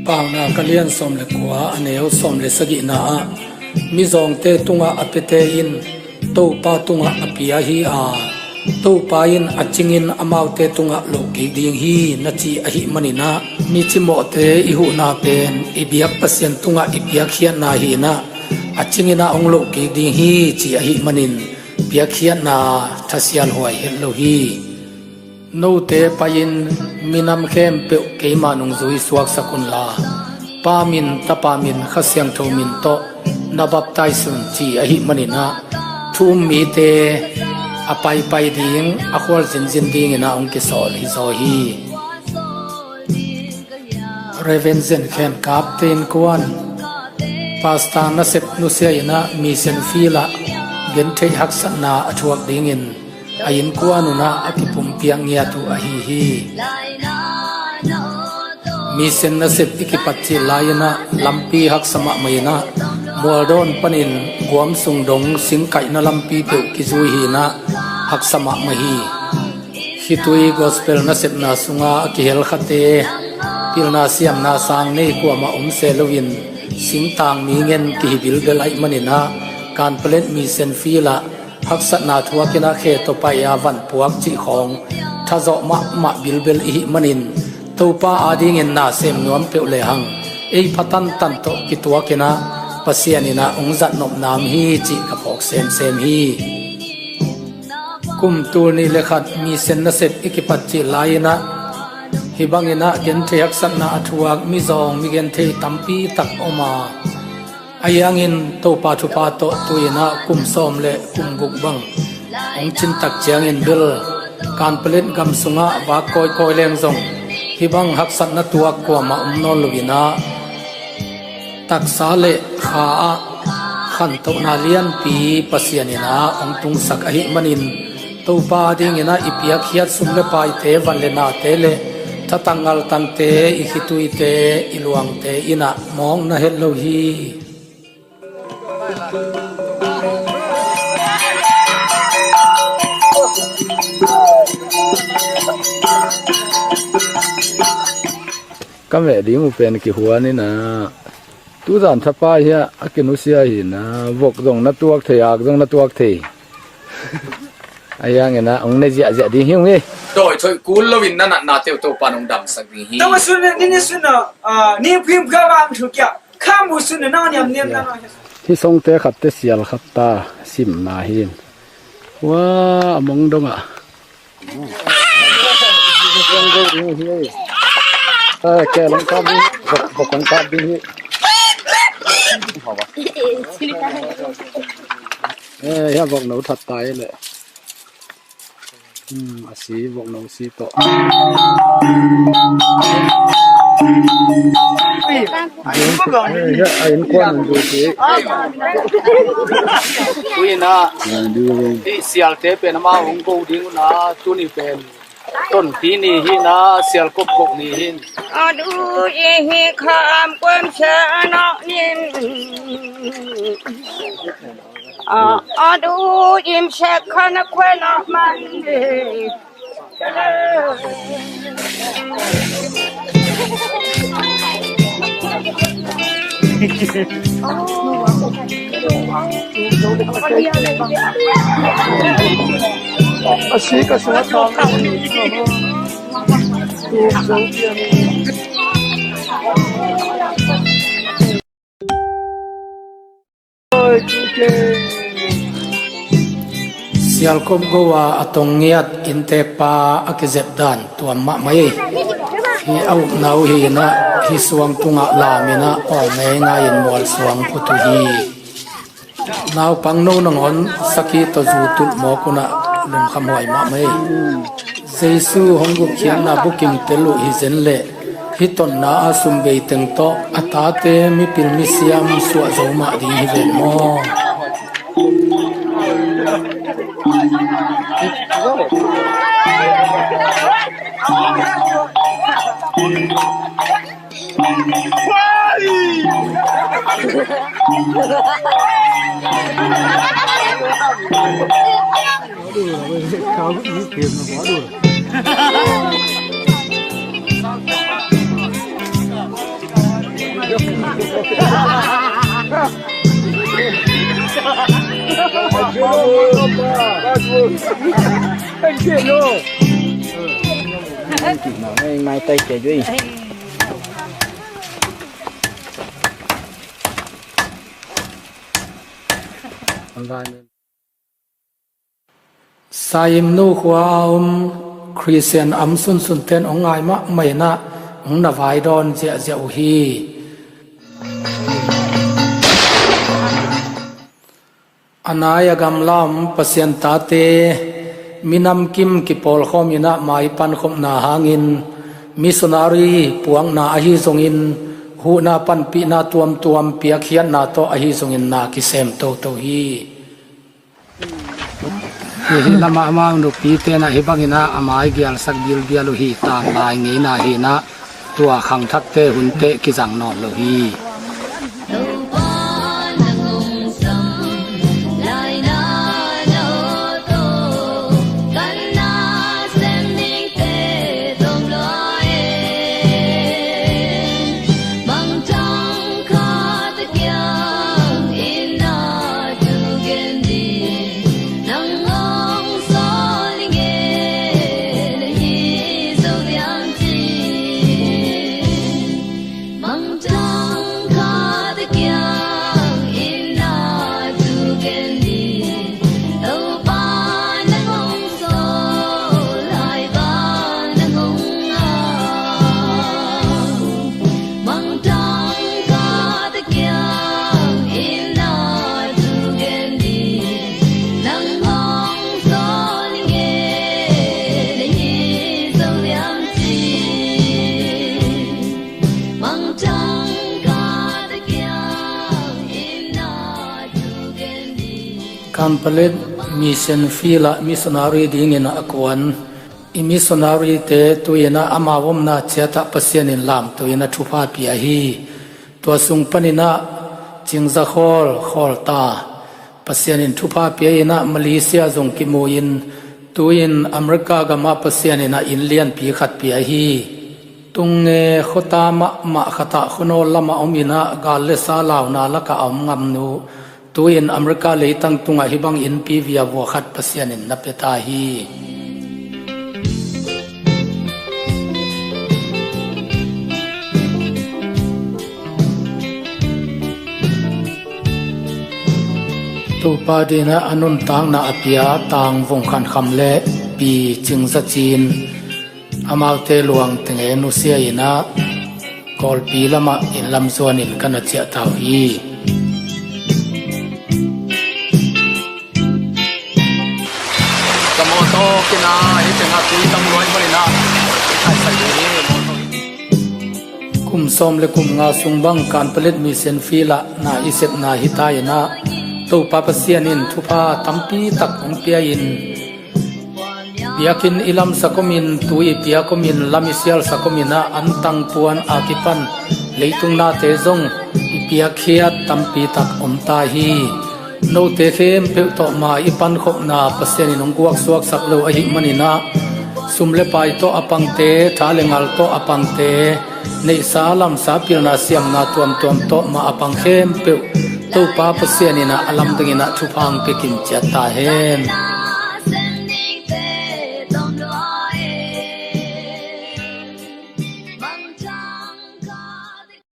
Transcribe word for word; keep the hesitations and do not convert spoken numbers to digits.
Paunak a lian sawm le kua, a neu sawm le sagihna ah, mizawngte tungah a piate in Topa tungah a pia hi a, Topa in a cingin amaute tungah lohkik ding hi, na ci ahih maninah, mi cimawhte i huhna pen i biak Pasian tungah i piakkhiatna hinah, a cinginah hong lohkik ding hi, ci ahih manin piakkhiatna thasial huai het lo hi. Note pai-in minam khempeuh keima nungzui suaksak unla, Pa min, Tapa min, Kha Siangtho min tawh na baptize un, ci ahih maninah, thu um mite a paipai ding, a khual zinzin dinginah hong kisawl hi zaw hi. Reverend Zen Khen Kap te innkuan, Pastor nasep nusia inah mission field ah gentheih haksatna a thuak dingin a innkuan unah a kipumpiak ngiat uh ahi hi. Mission nasep i kipat cil lai-inah lampi haksa mahmah inah, Mualdawn panin Guam sung dong singkaihna lampi peuh kizui hinah, haksa mahmah hi. Khitui gospel nasepna sunga a kihel khate, pilna siamna sang nei kuamah om se loin, singtang mi ngen kihi bilbel ahih maninah, Kanpalet mission field ah haksatna thuakinah khe tawh pai-a van puak cih khawng thazawh mahmah bilbel ihih manin, Topa adingin na sem nuam peuh lehang, ei pha tantan tawh kituakinah Pasian inah hong zatnop nam hi cih ka phawk semsem hi. Kum tul nih le khat mission nasep i kipat cil lai-inah, hih banginah genthei haksatna a thuak mizawng migenthei tampi tak om a, ahi hangin Topa thupha tawh tu-inah kum sawm le kum guk bang hong cintak ciangin bel Kanpalet gam sungah vak kawikawi leng zong hih bang haksatna tuak kuamah om nawn loinah, taksa le kha ah khantohna lianpi Pasian inah hong tungsak ahih manin, Topa dinginah i piakkhiat sum le paite, van le nate le thatang ngaltangte, i khituite, i luangte inah mawk na het lo hi. Ka meh ding uh pen kihuan inah, tuzan thapai hiah a kinusia hinah, vok zong na tuak thei, ak zong na tuak thei. Ahi hanginah hong ne ziahziah ding hi ung hi. Dawi thoih kul loin na natna teuh Topa nong damsak ding hi. Tawa sun ni ni sun a, ah, ni phim phim a ang thu kia. Khamu sun na niam niam na. Hi songte khatte sial khat ta simna hin. Wa, a mong dongah. Ai, ke long kap ding, bok, bok long kap ding hi. Eh, ya bok no that tai le. Hmm, a si, vok no si tawh. Eh, ya, a innkuan hong duh si. Ui na, i sialte pen ama hong go ding na, tuni pen tonpi ni hi na, sialkop go ni hi. A du i hi kham kuan sa nok nin. A, a du im sek khan a khuan a man e. A si ka sa ta. Sialkop go a a tong ngiat inntekpa a kizep dan tuam mahmah ei. Hi a upna uh hi inah, hi suang tungah lam inah aw ngeingai in mual suang phut uh hi. Naupang no nangawn sakhi tawh zu tulh mawk unah lungkham huai mahmah ei. Jesu hong gupkhiatna booking tel uh hi zen leh, hih tonna a sum bei teng tawh a tate mipil misiam suah zo mah ding hi ven maw? Saimnu khua a om Khristian am sunsun ten hong ngai mahmah in ah hong na vai dawn ziahziah uh hi. A nai a gamla om Pasian tate minam kim kipawlkhawm in ah mai pankhopna hangin missionary puakna ahi zongin huhna panpihna tuamtuam piakkhiatna tawh ahi zongin na kisem toto hi. Hih lamah amau nupi tenah hih bangin ah a mai gialsak bilbial uh hi. Tanglai ngeina hi in ah tua khangthakte hun teh kizang nawn lo hi. Kanpalet Mission Field ah missionary dingin a kuan i missionary te tu-in ah amau omna ciat ah Pasian in lamto in ah thupha pia hi. Tua sung panin ah Cingza khawl khawl ta Pasian in thupha pia in ah Malaysia zong kimu in tu-in America gam ah Pasian in ah inn lianpi khat pia hi. Tungnge khuata mahmah khat ah khuanawl lamah om in ah gal le sa launa lakah a om ngamnu tu-in America leitang tungah hih bang innpi viavua khat Pasian in na pia ta hi. Topa dingin ah a nuntakna a pia Tang Vung Khan Kham le Pi Cingza Cin, amaute luang tenge nusia in ah Kawlpi lamah inn lam zuanin ka na ciah ta uh hi. Ka mawtaw kina hi tengah tui tam luai bal in ah i thaisai ding hi. Mawtaw hi. Kum sawm le kum nga sung bang Kanpalet Mission Field ah na i sepna hi ta in ah Topa Pasian in thupha tampi tak hong pia in biakinn i lamsak om in, tui i piak om in, lam i sialsak om in ah antang puan a kipan leitung nate zong i piakkhiat tampi tak om ta hi. Note khempeuh tawh ma i pankhopna Pasian in hong guaksuaksak lo ahih manin ah sum le pai tawh a pangte, tha le ngal tawh a pangte, neihsa lamsa pilna siamna tuamtuam tawh ma a pang khempeuh Topa Pasian in ah a lamdang in ah thupha hong pia kim ciat ta hen.